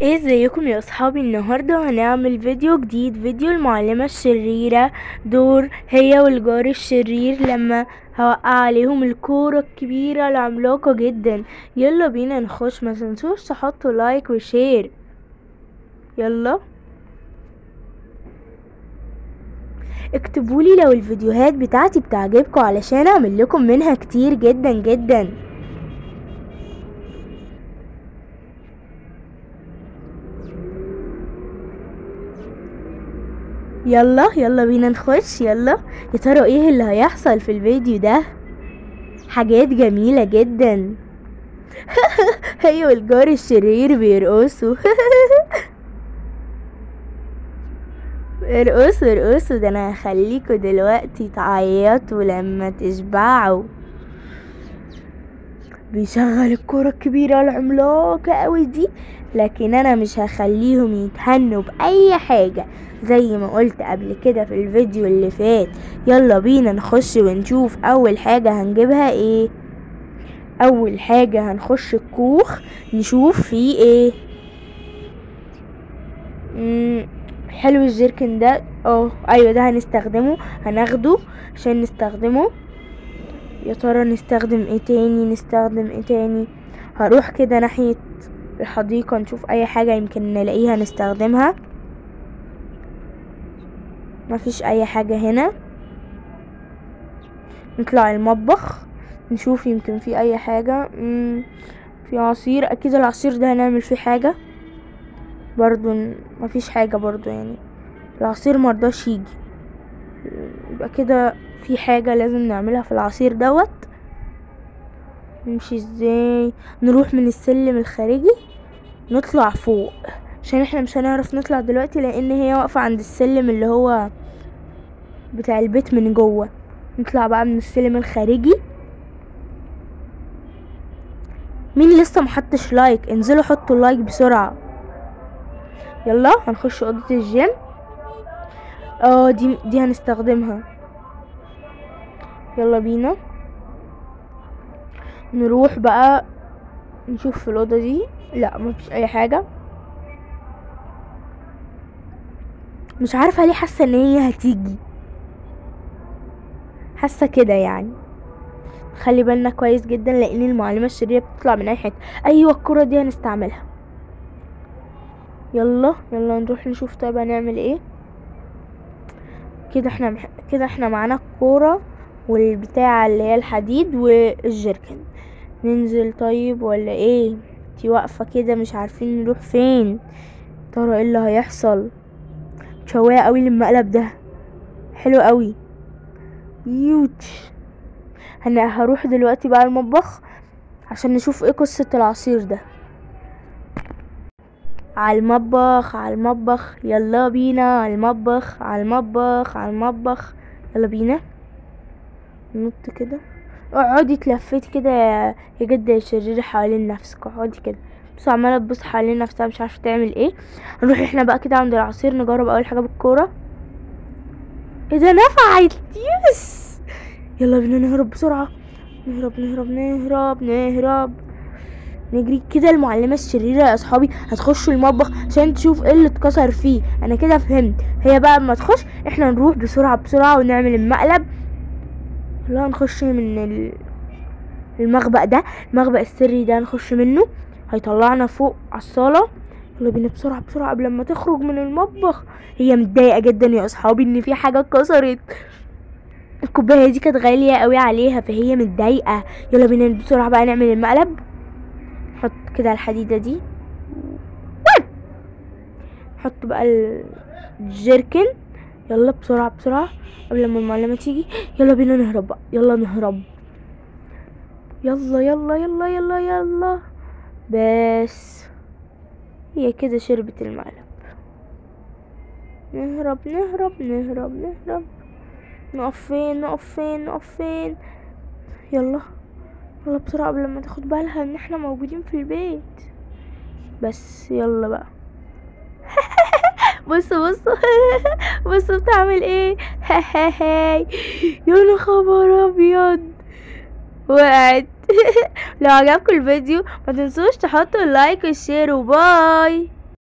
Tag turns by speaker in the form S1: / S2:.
S1: ايه ازيكم يا اصحابي؟ النهارده هنعمل فيديو جديد، فيديو المعلمة الشريرة دور هي والجار الشرير لما هوقع عليهم الكورة الكبيرة العملاقة جدا. يلا بينا نخش، ما تنسوش تحطوا like و share. يلا اكتبولي لو الفيديوهات بتاعتي بتعجبكم علشان اعمل لكم منها كتير جدا جدا. يلا يلا بينا نخش. يلا يا ترى ايه اللي هيحصل في الفيديو ده؟ حاجات جميلة جدا. هي والجار الشرير بيرقصوا. ارقصوا ارقصوا، ده انا هخليكوا دلوقتي تعيطوا لما تشبعوا. بيشغل الكرة الكبيرة العملاقة قوي دي، لكن انا مش هخليهم يتهنوا باي حاجة زي ما قلت قبل كده في الفيديو اللي فات. يلا بينا نخش ونشوف اول حاجة هنجيبها ايه. اول حاجة هنخش الكوخ نشوف فيه ايه. حلو الجيركن ده، ايوه ده هنستخدمه، هناخده عشان نستخدمه. يا ترى نستخدم ايه تاني؟ نستخدم ايه تاني؟ هروح كده ناحية الحديقة نشوف اي حاجة يمكن نلاقيها نستخدمها. مفيش اي حاجة هنا. نطلع المطبخ نشوف يمكن في اي حاجة. في عصير، اكيد العصير ده هنعمل فيه حاجة برضو. مفيش حاجة برضو، يعني العصير مرضاش يجي، يبقى كده في حاجة لازم نعملها في العصير دوت. نمشي ازاي؟ نروح من السلم الخارجي نطلع فوق، عشان احنا مش هنعرف نطلع دلوقتي لان هي واقفة عند السلم اللي هو بتاع البيت من جوه. نطلع بقى من السلم الخارجي. مين لسه محطش like؟ انزلوا حطوا like بسرعة. يلا هنخش اوضة الجيم. دي هنستخدمها. يلا بينا نروح بقى نشوف في الأوضة دي. لا مفيش اي حاجة. مش عارفة ليه حاسة ان هي هتيجي، حاسة كده يعني. خلي بالنا كويس جدا لان المعلمة الشريرة بتطلع من اي حتة. ايوه الكرة دي هنستعملها. يلا يلا نروح نشوف. طيب هنعمل ايه كده؟ احنا كده احنا معانا الكورة والبتاع اللي هي الحديد والجيركن. ننزل طيب ولا ايه؟ انتي واقفة كده مش عارفين نروح فين. ترى ايه اللي هيحصل؟ متشوقة قوي للمقلب ده، حلو قوي. يوتش. انا هروح دلوقتي بقى المطبخ عشان نشوف ايه قصة العصير ده. على المطبخ، على المطبخ، يلا بينا على المطبخ، على المطبخ، على المطبخ، يلا بينا نط كده. اقعدي تلفتي كده يا جدة يا شريرة حوالين نفسك، اقعدي كده. بس عمالة تبص حوالين نفسها مش عارفة تعمل ايه. هنروح احنا بقى كده عند العصير نجرب اول حاجة بالكورة. ايه ده، نفعت! yes! يلا بينا نهرب بسرعة، نهرب نهرب نهرب نهرب، نجري كده. المعلمة الشريرة يا اصحابي هتخش المطبخ عشان تشوف ايه اللي اتكسر فيه. انا كده فهمت، هي بقى اما تخش احنا نروح بسرعة بسرعة ونعمل المقلب. لا نخش من المخبأ ده، المخبأ السري ده نخش منه، هيطلعنا فوق على الصالة. يلا بينا بسرعة بسرعة قبل ما تخرج من المطبخ. هي متضايقة جدا يا اصحابي ان في حاجة اتكسرت، الكوباية دي كانت غالية قوي عليها فهي متضايقة. يلا بينا بسرعة بقى نعمل المقلب. نحط كده الحديدة دي، نحط بقى الجيركن. يلا بسرعة بسرعة قبل ما المعلمة تيجي. يلا بينا نهرب بقى، يلا نهرب، يلا يلا يلا يلا يلا. بس هي كده شربت المقلب. نهرب نهرب نهرب نهرب. نقف فين؟ نقف فين؟ نقف فين؟ يلا يلا بسرعة قبل ما تاخد بالها ان احنا موجودين في البيت. بس يلا بقى. بصوا بصوا بصوا بتعمل ايه. هاي يا خبر ابيض، وقعت. لو عجبكم الفيديو ما تنسوش تحطوا ال like وال share، و bye.